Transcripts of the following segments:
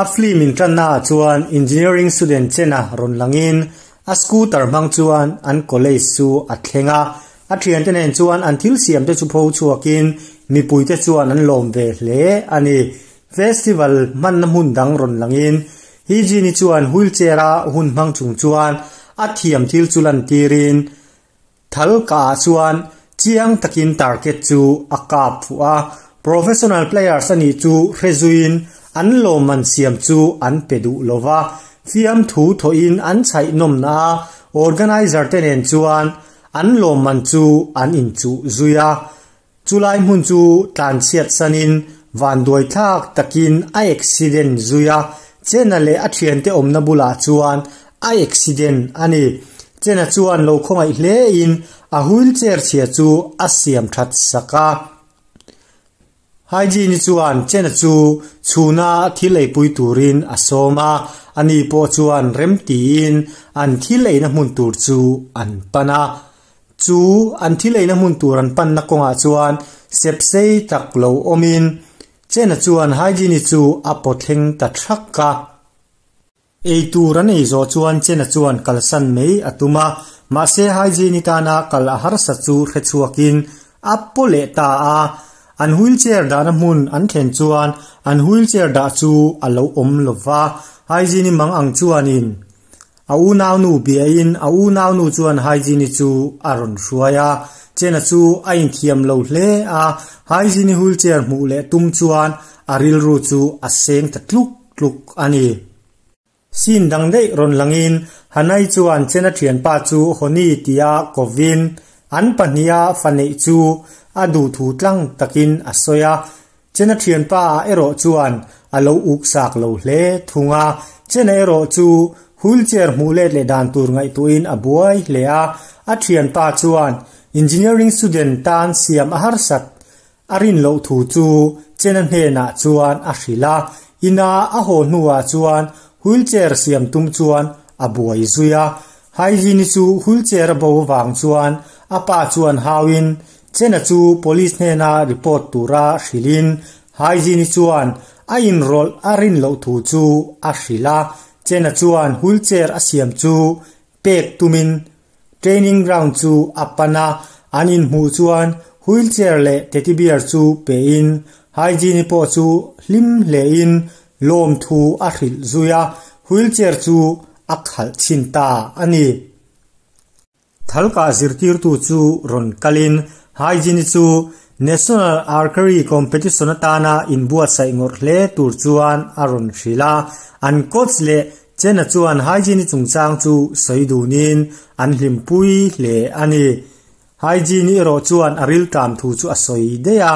A film inṭanna ah chuan engineering student chena rawn langin a scooter hmang chuan an college chu a thleng a, a thiante nen chuan an thil siam te chu pho chhuakin mipuite chuan an lawm ve hle a ni. Festival hmanna hmun dang rawn langin Hijini chuan wheelchair a hun hmang chung chuan a thiam thil chu lantirin Thal kaah chuan chiang takin target chu a kap fuh a, professional players a nih chu hre zuiin an lawmman siam chu an pe duh lo va, fiamthu thawhin an chhaih nawmna a, organizer te nen chuan an lawmman chu an inchuh zui a. Chulai hmun chu tlanchhiat sanin vanduaithlak takin a accident zui a, Chena leh a thiante awmna bulah chuan a accident a ni. Chena chuan lo khawngaih hlein a wheelchair chhia chu a siam that sak a. Hygiene chuan Chena chu chhuna thil eipui turin a sawm a, ani pawh chuan rem tiin an thil eina hmun tur chu an pan a. Chu an thil eina hmun tur an panna kawngah chuan sepsei tak lo awmin Chena chuan Hygiene chu a pawthleng ta thak a. Ei tur an ei zawh chuan Chena chuan kalsan mai a tum a, mahse Hygiene tana kal a harsa chu hre chhuakin a paw leh ta a. An wheelchair dahna hmun an thlen chuan an wheelchair dah chu a lo awm lo va, Hygiene mang ang chuanin A unaunu biain a unaunu chuan Hygiene chu a rawn hruai a, Chena chu a inthiam lo hle a, Hygiene wheelchair hmuh leh tum chuan a rilru chu a seng ta tluk tluk a ni. Scene dang daih rawn langin Hanai chuan Chena thianpa chu Honi tia kovin an pahniha fa neih chu a duhthu tlang takin a sawi a, Chena thianpa ah erawh chuan a lo uk sak lo hle thung a, Chena erawh chu wheelchair hmuh let leh dan tur ngaihtuahin a buai hle a, a thianpa chuan engineering student tan siam a harsat a rin loh thu chu Chena hnenah chuan a hrilh a, ina a haw hnuah chuan wheelchair siam tum chuan a buai zui a, Hygiene chu wheelchair a bo avang chuan a pa chuan hauin Chena chu police hnena report tura hrilhin Hygiene chuan a inrawlh a rin loh thu chu a hrilh a, Chena chuan wheelchair a siam chu pek tumin training ground chu a pan a, an inhmuh chuan wheelchair leh teddy bear chu pein Hygiene pawh chu hlim hlein lawmthu a hrilh zui a, wheelchair chu a khalh chhin ta a ni. Thalkah zirtirtu chu rawn kalin Hygiene chu National Archery Competition atana inbuatsaih ngawrh hle tur chuan a rawn hrilh a. An coach leh Chena chuan Hygiene chungchang chu sawi dunin an hlimpui hle a ni. Hygiene erawh chuan a rilṭam thu chu a sawi daih a.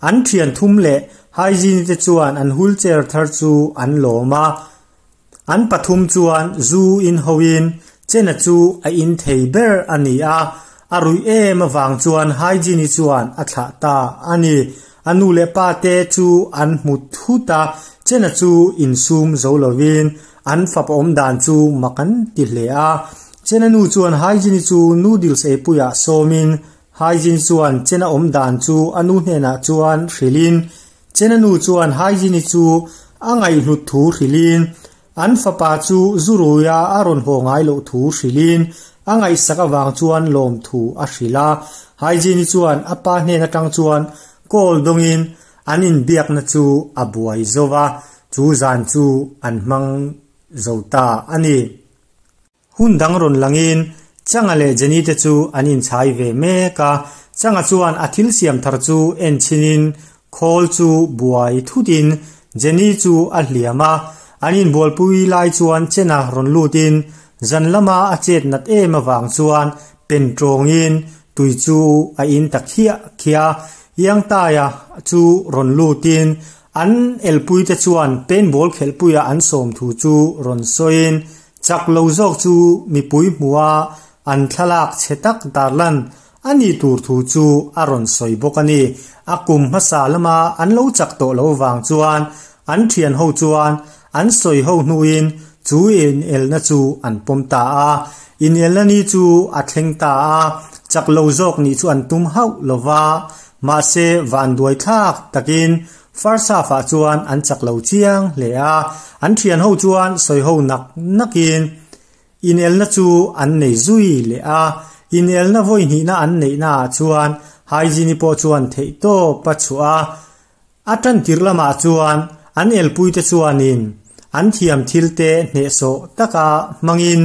An thian thum leh Hygiene te chuan an wheelchair thar chu an lawm a. An pathum chuan zu in hoin Chena chu a in thei ber a ni a, a ruih em avang chuan Hygiene chuan a thlah ta a ni. A nu leh pa te chu an hmu thut a, Chena chu insum zo lovin an fapa awm dan chu mak an ti hle a. Chena nu chuan Hygiene chu noodles eipuiah sawmin Hygiene chuan Chena awm dan chu a nu hnenah chuan hrilhin Chena nu chuan Hygiene chu a ngaihhlut thu hrilhin, an fapa chu zu ruia a rawn haw ngai loh thu hrilhin, a ngaihsak avang chuan lawm thu a hrilh a. Hygiene chuan a pa hnen atang chuan call dawngin an inbiakna chu a buai zo va, chu zan chu an hmang zo ta a ni. Hun dang rawn langin Changa leh Jenny te chu an inchhai ve mek a, Changa chuan a thil siam thar chu en chhinin khawl chu buai thutin Jenny chu a hliam a, an inbualpui lai chuan Chena rawn lutin zan lama a chet nat em avang chuan pen tawngin tui chu a in ta khiah khiah a, Iangtaia chu rawn lutin an elpuite chuan paintball khelhpuia an sawm thu chu rawn sawiin Chak lo zawk chu mipui hmuha an thlalak chhe tak darlan a ni tur thu chu a rawn sawi bawk a ni. A kum hmasa lama an lo chak tawh lo vang chuan an thian ho chuan an sawi ho hnuin chu inelna chu an pawm ta a. Inelna ni chu a thleng ta a, chak lo zawk nih chu an tum hauh lo va, mahse vanduai thlak takin. First half ah chuan an chak lo chiang hle a, an thian ho chuan sawi ho nak nakin inelna chu an nei zui leh a. Inelna vawi hnihna an neihna ah chuan Hygiene pawh chuan theihtawp a chhuah a, a tan tirh lamah chuan an elpuite chuanin an thiam thilte hnehsawh taka hmangin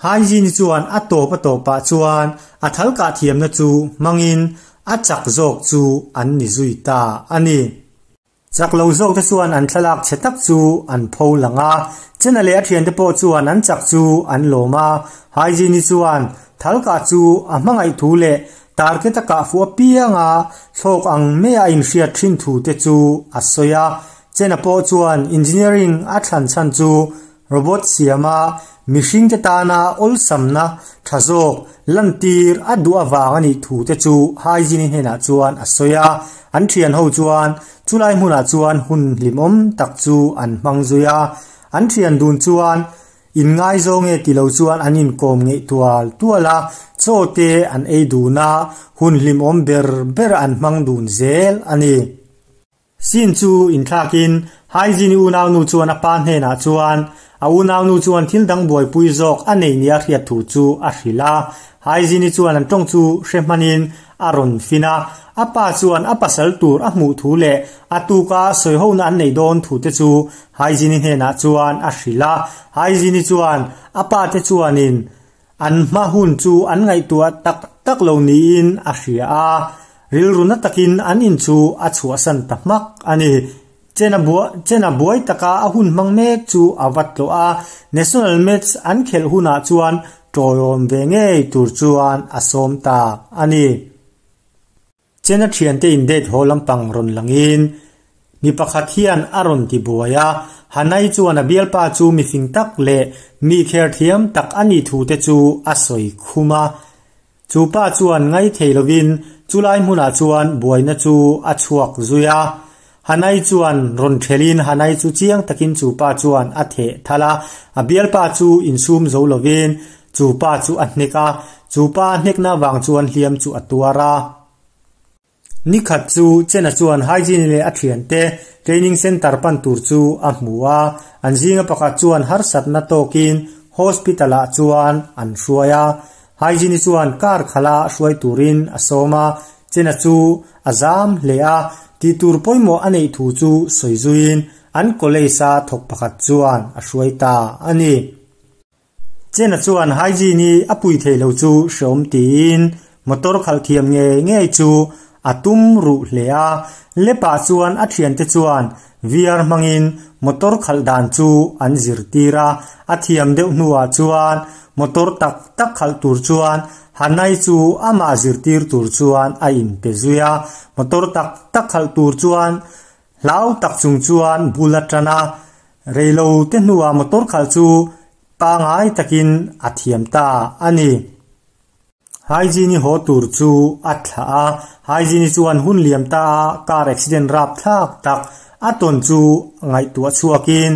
Hygiene chuan a tawp a tawpah chuan a thal kah thiamna chu hmangin a chak zawk chu an ni zui ta a ni. Chak lo zawkte chuan an thlalak chhe tak chu an pho lang a, Chena leh a thiante pawh chuan an chak chu an lawm a. Hygiene chuan thal kah chu a hmangaih thu leh target a kah fuh apianga thlawk ang mai a inhriat thin thu te chu a sawi a. Chena pawh chuan engineering a thlan chhan chu Robot siama mihringte tana awlsamna tha zawk lantir a duh avang a nih thu te chu Hygiene hnenah chuan a sawi a. An thian ho chuan chulai hmunah chuan hun hlimawm tak chu an hmang zui a. An thian dun chuan inngaizawng e ti lo chuan an inkawm ngeih tual tual a, chaw te an ei dun a, hun hlimawm ber ber an hmang dun zel a ni. Sin chu inthlakin Hygiene unaunu chuan a pa hnenah chuan a unaunu chuan thil dang buaipui zawk a nei nia hriat thu chu a hrilh a. Hygiene chuan an tawng chu hre hmanin a rawn fin a, a pa chuan a pasal tur a hmuh thu leh a tuka sawihona an neih dawn thu te chu Hygiene hnenah chuan a hrilh a. Hygiene chuan a pa te chuanin An hma hun chu an ngaihtuah tak tak lo niin a hria a, rilru na takin an in chu a chhuahsan ta hmak a ni. Chena buai Chena buai taka a hun hmang mek chu a va tlawh a, National Match an khelh hunah chuan tawiawm ve ngei tur chuan a sawm ta a ni. Chena thiante in date haw lampang rawn langin mi pakhat hian a rawn ti buai a, Hanai chuan a bialpa chu mifing tak leh mi kher thiam tak a nih thu te chu a sawi khum a. Chu pa chuan ngai thei lovin chulai hmunah chuan buaina chu a chhuak zui a. Hanai chuan rawn thelin Hanai chu chiang takin chu pa chuan a theh thal a, a bialpa chu insum zo lovin chu pa chu a hnek a, chu pa a hnekna vang chuan hliam chu a tuar a. Nikhat chu Chena chuan Hygiene leh a thiante training centre pan tur chu a hmu a, an zinga pakhat chuan harsatna tawkin hospital ah chuan an hruai a. Hygiene chuan car khala hruai turin a sawm a, Chena chu a zam hle a, tih tur pawimawh a neih thu chu sawi zuiin an college a thawk pakhat chuan a hruai ta a ni. Chena chuan Hygiene a pui thei lo chu hreawm tiin motor khalh thiam ngei ngei chu a tum ruh hle a, Lepah chuan a thiante chuan VR hmangin motor khalh dan chu an zirtir a, a thiam deuh hnuah chuan motor tak tak khalh tur chuan Hanai chu amah zirtir tur chuan a inpe zui a, motor tak tak khalh tur chuan hlau tak chung chuan bul a tan a, reilo te hnuah motor khalh chu pangai takin a thiam ta a ni. Hygiene haw tur chu a thlah a, Hygiene chuan hun liam ta a car accident rapthlak tak a tawn chu ngaihtuah chhuakin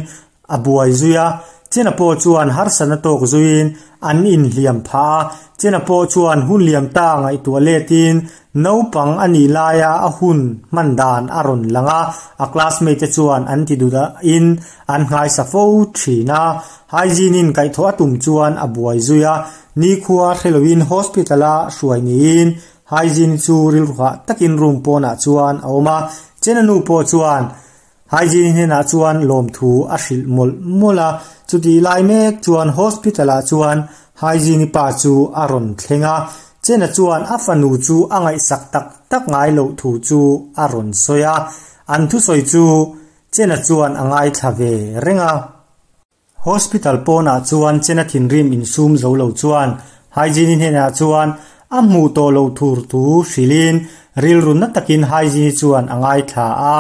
a buai zui a, Chena pawh chuan harsatna tawk zuiin an inhliam phah a, Chena pawh chuan hun liam ta ngaihtuah letin naupang a nih laia a hun hman dan a rawn lang a, a classmate te chuan an ti dudahin an nghaisa fo thin a, Hygiene-in kaihthawh a tum chuan a buai zui a, Nikhua hre loin hospital-a hruai niin Hygiene chu rilruhah takin room pawnah chuan a awm a, Chena nu pawh chuan Hygiene hnenah chuan lawmthu a hrilh mawlh mawlh a, chutih lai mek chuan hospital-ah chuan Hygiene pa chu a rawn thleng a, Chena chuan a fanu chu a ngaihsak tak tak ngai loh thu chu a rawn sawi a, an thusawi chu Chena chuan a ngaithla ve reng a. Hospital pawnah chuan Chena thinrim insum zo lo chuan Hygiene hnenah chuan a hmuh tawh loh thur thu hrilhin rilru na takin Hygiene chuan a ngaithla a,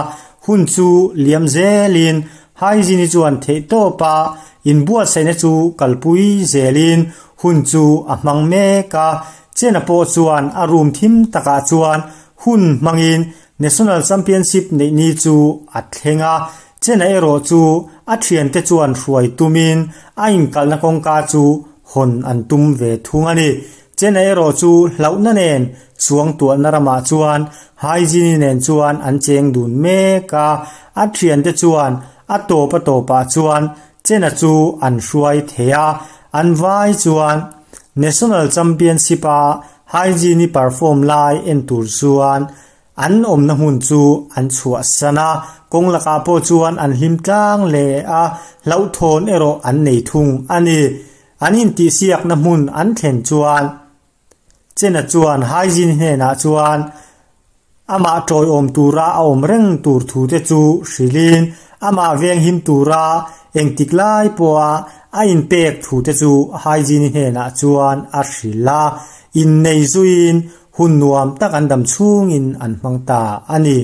hun chu liam zelin Hygiene chuan theihtawpa inbuatsaihna chu kalpui zelin hun chu a hmang mek a, Chena pawh chuan a room thim takah chuan hun hmangin National Championship neih ni chu a thleng a, Chena erawh chu a thiante chuan hruai tumin a inkalhna kawngka chu hawn an tum ve thung a ni. Chen-a erawh chu hlauhna nen suangtuahna ramah chuan Haijin-i nen chuan an cheng dun mek a, a thiante chuan a tawp a tawpah chuan Chen-a chu an hruai thei a, an vai chuan National Championship-a Haijin-i perform lai en tur chuan An awmna hmun chu an chhuahsan a, kawng lakah pawh chuan an hlim tlang hle a, hlauhthawn erawh an nei thung a ni. An intihsiakna hmun an thlen chuan Chena chuan Haijin hnenah chuan amah tawiawm tura a awm reng tur thute chu hrilhin amah venghim tura engtik lai pawha a inpek thute chu Haijin hnenah chuan a hrilh a, innei zuiin Hun nuam tak an dam chhungin an hmang ta a ni.